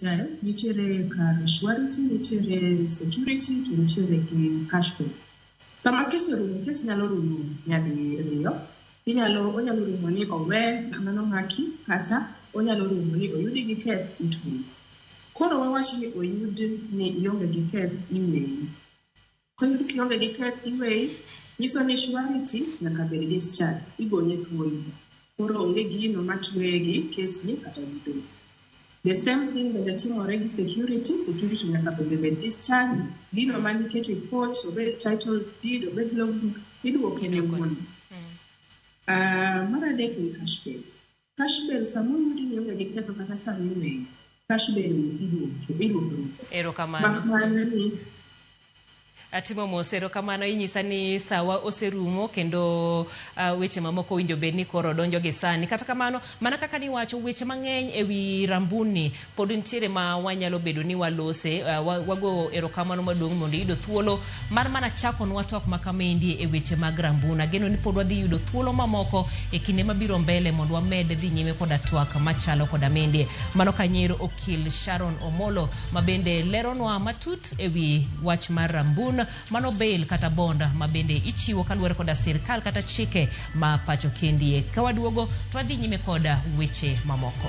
style, nitiere kar surety, nitiere security, to nitiere gi cash bail. Sama kes orumo, kes nyalo rumo nyadiriyo. Inyalo, onyalo rumo ni owe ng'ama nomaki kata onyalo rumo ni oyudi gi keth itweyi. Koro wawach ni oyud ni ionge gi keth iweyi. Koyud kionge gi keth iweyi, nyiso ni surety nyaka bed discharge, igonye thuolo. Koro onge gino matweye gi kes ni kata gi doho. The same thing bende timore gi security, security nyaka bende bed discharge, gino maniketo e court, obed title deed, obed logbook, iduoke ne wuon. Mar adek en cash bail. Cash bail sama oyudi ni ionge gi ketho kata sama iweyi, cash bail iduoko iduoko. Erokamano. Mak mana ni Atimo mos, erokamano. Inyisa ni sawa oserumo kendo weche mamoko owinjo bed ni koro donjo gi sani. Kata kamano, mana kaka niwacho, weche mang'eny e wi rambuni pod nitiere ma wanyalo bedo ni walose. Wago erokamano maduong' mondo iyudo thuolo mar mana chakonwa twak ma kamaendi e weche mag rambun. Ageno ni pod wadhi yudo thuolo mamoko e kinde mabiro mbele mondo wamed dhi nyime koda twak machalo koda mendie. Mano kanyero okil Sharon Omolo ma bende leronwa matut e wi wach mar rambun mano bail kata bond ma bende ichiwo kaluwore koda sirkal kata chike ma pacho kendie. Ka waduogo to wadhi nyime koda weche mamoko.